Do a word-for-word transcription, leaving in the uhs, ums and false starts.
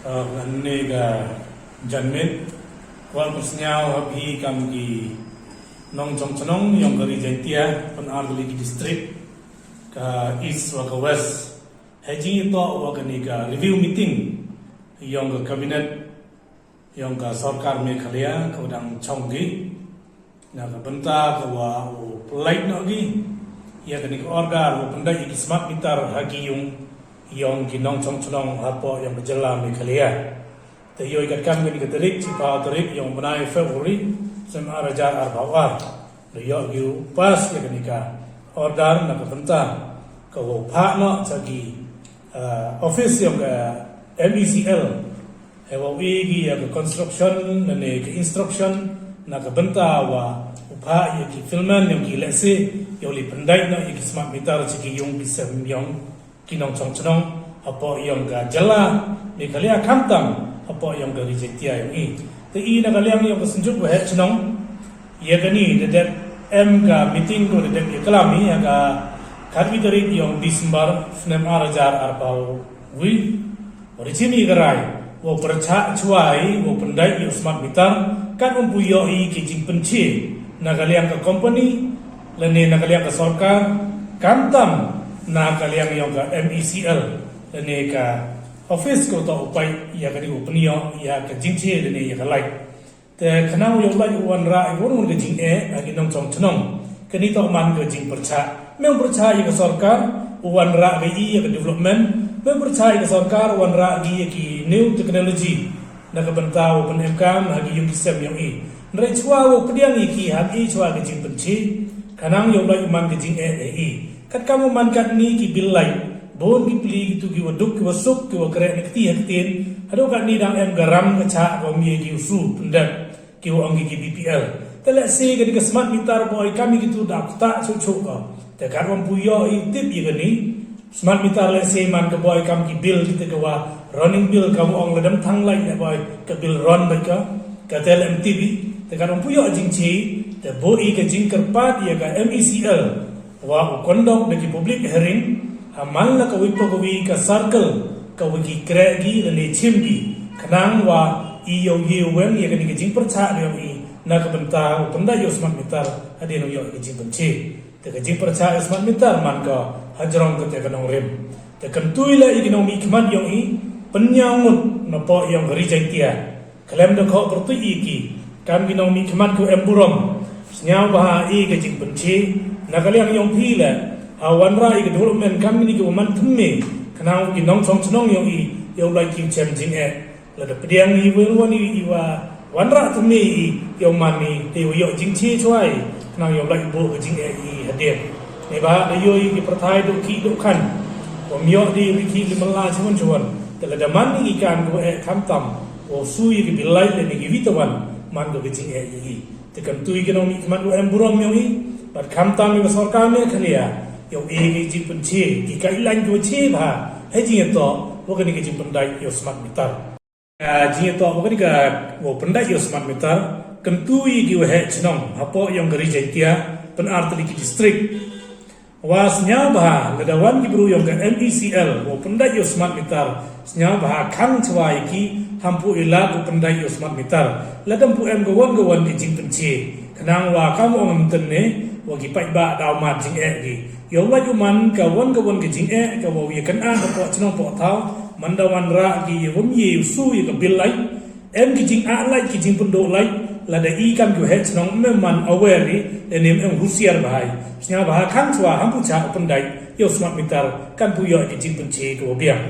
Ngan ne ka janmiet, kwah pynsñiaw ha phi kam ki nongchong chnong yong ka Ri Jaintia, pynartylli ki district, ka East wa ka West. Hei jingyatoh wa kani ka review meeting yong ka cabinet yong ka sorkar Meghalaya ka wa dang chong ki, na ka bynta ka wa u pynlait noh ki ya kani ka order wa pyndait ya ki smart meter ha ki yung yong ki nongchong chnong hapoh yong ka jylla Meghalaya. Te yoh i katkam kani ka tarik, chiphaw tarik yong u bnai February, snem ar hajar arphaw ar, da yoh ki u pass ya kani ka order na ka bynta ka wa u phah noh cha ki, ah, office yong ka M E C L, hei wa u e ki ya ka construction lane ka instruction na ka bynta wa u phah ya ki field man yong ki lehse yow li pyndait noh ya ki smart meter cha ki yung ki sem yong ki nongchong chnong hapoh yong ka jylla Meghalaya, khamtam hapoh yong ka Ri Jaintia yong i. Te i na ka liang yong ka Synjuk Waheh Chnong, ya kani da dep em ka meeting ko da dep yaklam i ha ka khatwi tarik yong December, snem ar hajar arphaw wi. Wa da chim i ka rai wa u pyrchah chwa i wa u pyndait ya u smart meter, kat wa ym pu yoh i ki jingpynche na ka liang ka company lane na ka liang ka sorkar, khamtam na ka liang yong ka M E C L lane ka office ko toh u pait ya kani u pynyoh ya ka jingche lane ya ka lait. Te khnang yow lait u wanrah i won won ka jingeh ha ki nongchong chnong, kani toh man ka jingpyrchah. Mem pyrchah ya ka sorkar u wanrah ka i ya ka development, mem pyrchah ya ka sorkar u wanrah ki ya ki new technology na ka bynta wa pynemkam ha ki yung ki sem yong i. Hynrei chwa wa u pdiang ya ki ha i chwa ka jingpynche, khnang yow lait u man ka jingeh ha i. Katkam wa man katni ki bill lait, bun ki pli kitu ki wa duk ki wa suk ki wa kreh na kti ha ktien, haduh katni dang em ka ram ka chah ka wa ym ye ki u su pyndep, ki wa ong ki ki B P L. Te lehse kani ka smart meter boi kam i kitu da ktah chuh chuh ka. Te kat wa ym pu yoh i tip ya kani smart meter lehse man ka boi kam ki bill kite ka wa running bill ka wa ong lada ym thang lait leh boi ka bill run bait ka. Ka te leh ym tip i. Te kat wa ym pu yoh jingche, te boi ka jingkyrpad ya ka M E C L wa u conduct da ki public hearing ha man la ka wi pa ka wi ka circle ka wa ki kreh ki lane chim ki, khnang wa i yow ye weng ya kani ka jingpyrchah yong i na ka bynta u pyndait ya u smart meter hadien u yoh ka jingpynche. Te ka jingpyrchah ya u smart meter man ka hajrong kate ka nongrim. Te kyntu i leh ya ki nongmihkhmat yong i, pynñiaw ngut napoh yong ka Ri Jaintia, khlem da khoh pyrtuit i ki kam ki nongmihkhmat ki wa em burom. Sñiaw bha i ka jingpynche na ka liang yong phi leh ha wanrah i ka development kam kini ki wa man thymme, khnang wa ki nongchong chnong yong i yow lait ki u chem jingeh. Lada pdiang i wa wan i, i wa wanrah thymme i yow man i, te yow yoh jingche chwa i, khnang yow lait booh ka jingeh i hadien. Neibhah da yoh i ki pyrthai dooh khih dooh khan, wa ym yoh de ri khih li mala chawon chawon. Te lada man i ki kam ka wa eh khamtam wa u su ya ki bill lait lane ki wi tawan, man ka ka jingeh ya i. Te kyntu i ki nongmihkhmat wa em burom yong i, bad khamtam ya ka sorkar Meghalaya yow e ki jingpynche ki guideline ki wa che bha hei jingyatoh wa kani ka jingpyndait ya u smart meter. Ka jingyatoh wa kani ka wa u pyndait ya u smart meter, kyntu i ki waheh chnong hapoh yong ka Ri Jaintia, pynartylli ki district, wa sñiaw bha lada wan ki bru yong ka M E C L wa u pyndait ya u smart meter, sñiaw bha khang chwa ya ki, ham pu i lad u pyndait ya u smart meter lada ym pu em ka won ka won ka jingpynche, khnang wa kam wa ong ym tynne wa ki paidbah daw mad jingeh ki. Yow lait u man ka won ka won ka jingeh ka wa u ya kynat hapoh chnong poh thaw, man da wanrah ki ya wa ym ye u su ya ka bill lait, em ki jingat lait ki jingpyndooh lait, lada i kam ki waheh chnong ym em man aware i, lane ym em husiar bha i. Sñiaw bha khang chwa ham pu chah u pyndait ya u smart meter, kan pu yoh ki jingpynche ka wa biang.